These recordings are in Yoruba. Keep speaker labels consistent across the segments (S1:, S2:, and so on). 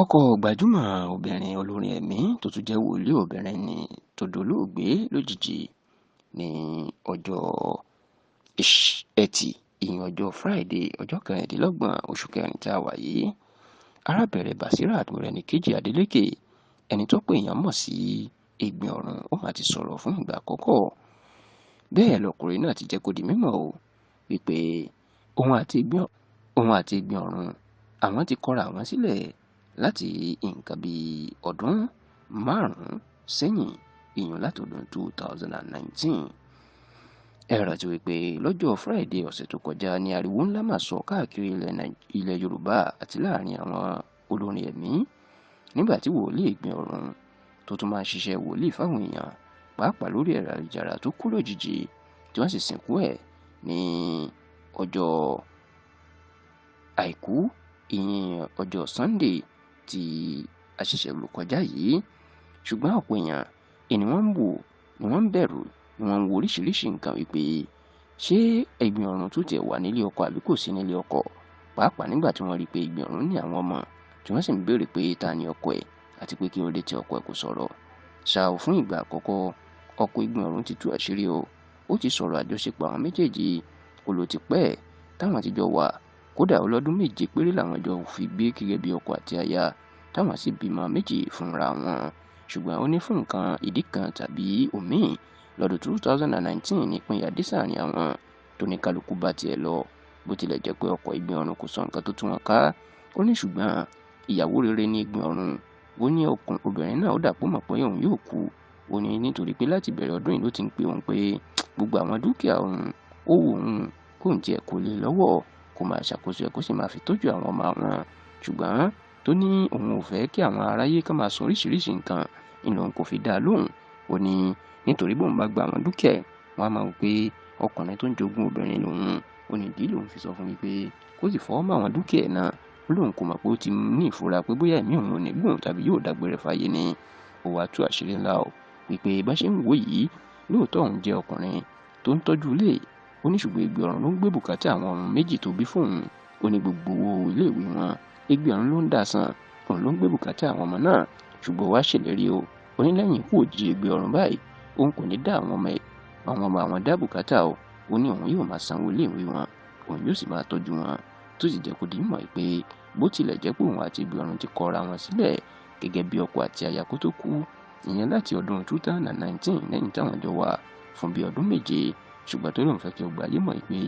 S1: Ọkọ gbajúmọ̀ obìnrin olórin ẹ̀mí tó tún jẹ́ wòlíì obìnrin ní tó dolóògbé lójijì ní ọjọ́ Ẹtì, ìyẹn ọjọ́ Friday, ọjọ́ 26 oṣù kẹrin tá a wà yìí. Arábìnrin Basirat Morenikeji Adeleke, ẹni tó pé èèyàn mọ̀ sí Ẹ̀gbin Ọ̀run, ó mà ti sọ̀rọ̀ fún ìgbà àkọ́kọ́. Bẹ́ẹ̀ lọkùnrin náà ti jẹ́ kó di mímọ̀ o wípé òun àti Ẹ̀gbin Ọ̀run àwọn ti kọra àwọn sílẹ̀ láti nǹkan bíi ọdún 5 sẹ́yìn, ìyẹn látọdún 2019. Ẹ rántí wípé lọ́jọ́ Friday ọ̀sẹ̀ tó kọjá ní ariwo ńlá mà sọ káàkiri ilẹ̀ Yorùbá àti láàrin àwọn olórin ẹ̀mí nígbà tí wòlíì Ẹ̀gbin Ọ̀run tó tún máa ń ṣiṣẹ́ wòlíì fáwọn èèyàn pàápàá lórí ẹ̀rọ ayélujára tó kú lójijì, tí wọ́n sì sìnkú ẹ̀ ní ọjọ́ Àìkú, ìyẹn ọjọ́ Sunday tí a ṣẹ̀ṣẹ̀ lò kọjá yìí. Ṣùgbọ́n ọ̀pọ̀ èèyàn ni wọ́n ń wò, ni wọ́n ń bẹ̀rù, ni wọ́n ń wo oríṣiríṣi nǹkan wípé ṣé Ẹ̀gbin Ọ̀run tó tiẹ̀ wà nílé ọkọ àbí kò sí nílé ọkọ, pàápàá nígbà tí wọ́n rí i pé Ẹ̀gbin Ọ̀run ní àwọn ọmọ, tí wọ́n sì ń béèrè pé ta ni ọkọ ẹ̀ àti pé kí ló dé tí ọkọ ẹ̀ kò sọ̀rọ̀. Ṣá ò, fún ìgbà àkọ́kọ́ ọkọ Ẹ̀gbin Ọ̀run ti tú àṣírí o. Ó ti sọ̀rọ̀ àjọṣepọ̀ àwọn méjèèjì, ó ló ti pẹ́ táwọn ti jọ wà, kódà ọlọ́dún 7 péré làwọn jọ fi gbé gẹ́gẹ́ bí ọkọ àti aya, táwọn sì bímọ 2 fúnra wọn. Ṣùgbọ́n ó ní fún nǹkan ìdí kan tàbí òmíì lọ́dún 2019 ní ìpínyà dé sáàrin àwọn tó ní kálukú bá tiẹ̀ lọ. Bó tilẹ̀ jẹ́ pé ọkọ Ẹ̀gbin Ọ̀run kò sọ nǹkan tó tú wọn ká, ó ní ṣùgbọ́n ìyàwó rere ní Ẹ̀gbin Ọ̀run. Ó ní obìnrin náà ó dàpọ̀ mọ̀ pé òun yóò kú. Ó ní nítorí pé láti bẹ̀rẹ̀ ọdún yìí ló ti ń pe òun pé gbogbo àwọn dúkìá òun ó wù òun kóun tiẹ̀ kó lé lọ́wọ́, kó máa ṣàkóso ẹ̀, kó sì máa fi tọ́jú àwọn ọmọ àwọn. Ṣùgbọ́n tó ní òun ò fẹ́ kí àwọn aráyé ká máa sọ oríṣiríṣi nǹkan, ń lòun kò fi dá a lóhùn. Ó ní nítorí bóun bá gba àwọn dúkìá ẹ̀, wọ́n á máa wò pé ọkùnrin tó ń jogún obìnrin lòun. Ó ní ìdí lòun fi sọ fún mi pé kó sì fọwọ́ mọ́ àwọn dúkìá ẹ̀ náà. Ó lóun kò mọ̀ pé ó ti ní ìfura pé bóyá ẹ̀mí òun ò ní gùn tàbí yóò dágbére fáyé ni. Ó wá tú àṣírí ńlá o wípé bá ṣe ń wò yìí, lóòótọ́ òun jẹ́ ọkùnrin tó ń tọ́jú ilé. Ó ní ṣùgbọ́n Ẹ̀gbin Ọ̀run ló ń gbé bùkátà àwọn ọmọ 2 tó bí fóun. Ó ní gbogbo owó iléèwé wọn, Ẹ̀gbin Ọ̀run ló ń dá san, òun ló ń gbé bùkátà àwọn ọmọ náà. Ṣùgbọ́n wá ṣèlérí o, ó ní lẹ́yìn ikú òjijì Ẹ̀gbin Ọ̀run báyìí, òun kò ní dá àwọn ọmọ àwọn dá bùkátà o. Ó ní òun yóò máa sanwó iléèwé wọn, òun yóò sì máa tọ́jú wọn. Tó sì jẹ́ kó di mọ̀ pé bó tilẹ̀ jẹ́ pé òun àti Ẹ̀gbin Ọ̀run ti kọra wọn sílẹ̀ gẹ́gẹ́ bí ọkọ àti aya kó tó kú, ìyẹn láti ọdún 2019 lẹ́yìn táwọn jọ wà fún bí ọdún 7. Ṣùgbọ́n tó lóun fẹ́ kí ọgbà ayé mọ̀ pé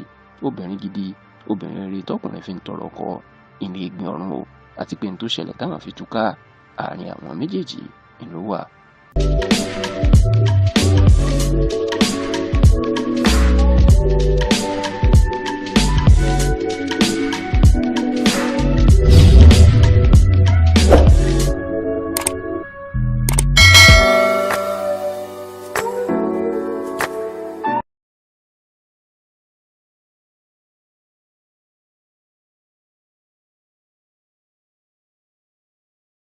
S1: obìnrin gidi, obìnrin rere tọkùnrin fi ń tọrọ ọkọ ìní Ẹ̀gbin Ọ̀run o, àti pé n tó ṣẹlẹ̀ táwọn fi túká àárín àwọn méjèèjì ìlú wà.